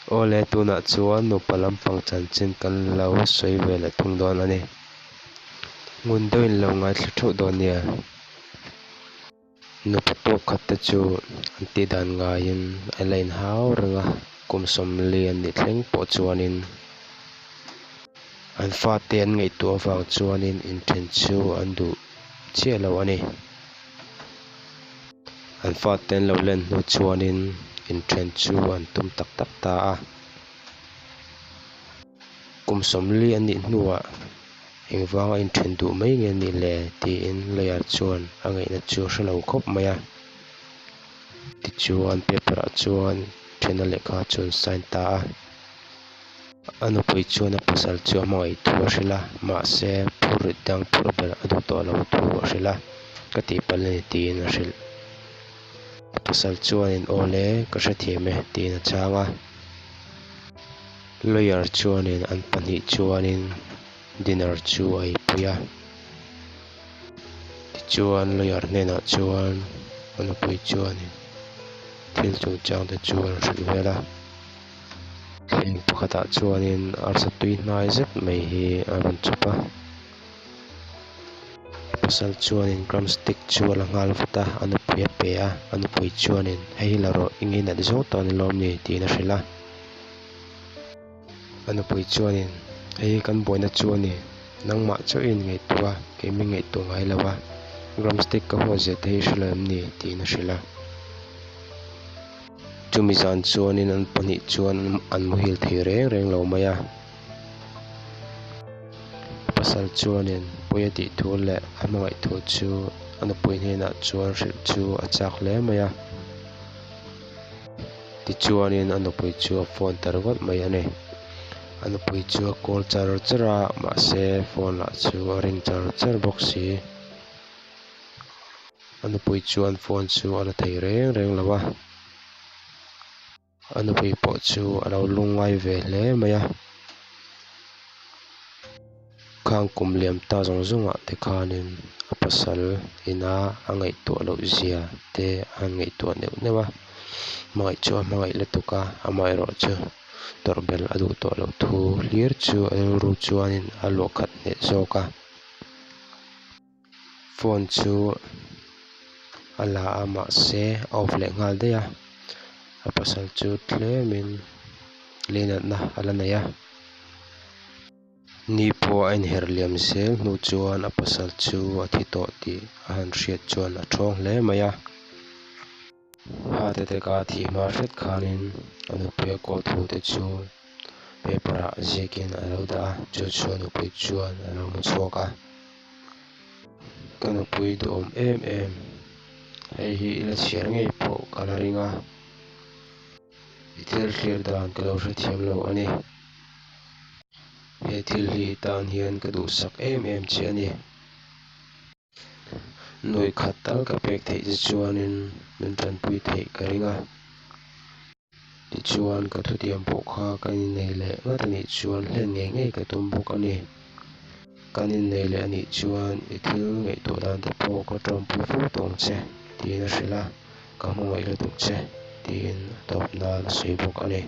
Awle, tunah chuan nupa lampang chanchin kan lo sawi ve leh thung dawn a ni. Ngun deuhin lo ngaithla theuh dawn nia. Nupa tawk khat te chu an tih dan ngaiin a la inhau reng a, kum 40 an nih thleng pawh chuanin an fate an ngaihtuah avang chuanin inthen chu an duh chiah lo a ni. An fate an lo len hnu chuanin inthen chu an tum tak tak ta a. Kum 40 an nih hnuah engvanga inthen duh mai nge nih le tiin lawyer chuan a ngaihna chu a hre lo khawp mai a. Tichuan paper ah chuan thena lehkha chu an sign ta a. A nupui chuan a pasal chu a hmangaih thu a hrilh a, mahse phurrit dang phur ber a duh tawh lo thu a hrilh a, ka tihpalh a ni tiin a hrilh. A pasal chuanin aw le, ka hrethiam e tiin a chhang a. Lawyer chuanin an pahnih chuanin dinner chu a eipui a. Tichuan lawyer hnenah chuan a nupui chuanin thil chungchang te chu a rawn hrilh vel a. Thleng pakhatah chuanin arsa tui hnai zet mai hi a rawn chhawp a pasal chuanin gram stick chu a la nghal vat a a nupui a pe a a nupui chuanin hei hi la rawh i ngei nat zawng tawh a ni lawm ni tiin a hrilh a a nupui chuanin hei hi kan buaina chu a ni nangmah chauhin ngaihtuah a keimi ngaihtuah ngai lo a gram stick ka huat zia te hi i hre lo em ni tiin a hrilh a. Chumi zan chuanin an pahnih chuan an muhil thei reng reng lo mai a. A pasal chuanin pawi a tih thu leh a hmangaih thu chu a nupui hnenah chuan hrilh chu a chak hle mai a. Tichuanin a nupui chu a phone ta ringawt mai a ni. A nupui chu a call char char a, mahse phone lah chu a ring char char bawk si. A nupui chuan phone chu a la thei reng reng lo a, a nupui pawh chu a lo lungngai ve hle mai a. Khang kum liam ta zawng zawng ah te khanin a pasal ina a ngaihtuah loh zia te a han ngaihtuah neuh neuh a, hmangaih chu a hmangaih lutuk a, amaherawhchu tawrh belh a duh tawh loh thu hlir chu a rilru chuanin a luah khat hneh zawk a. Phone chu a la a mahse a off leh nghal daih a a pasal chu tlemin leinatna a la nei a ni pawh a inher liam zel hnu chuan a pasal chu a thi tawh tih a han hriat chuan a thawng hle mai a. Heart attack a thih hma hret khanin a nupui a kawl thu te chu paper ah ziakin a lo dah a, chu chu a nupui chuan a lo hmu chhuak a. Ka nupui duhawm em em, hei hi i la chhiar ngei pawh ka la ring a, i thil thlir dan ka lo hrethiam lo a ni. He thil hi i tan hian ka duhsak em em che a ni. Nuih khat tal ka pek theih che chuanin min tanpui theih ka ring a. Tichuan ka thutiam pawh kha kan innei leh ngat a nih chuan hlen ngei ngei ka tum bawk a ni. Kan innei leh a nih chuan i thil ngaihtuah dan te pawh ka tawmpui fo tawh ang che tiin a hrilh a, ka hmangaih lutuk che tiin a tawp nan a sawi bawk a ni.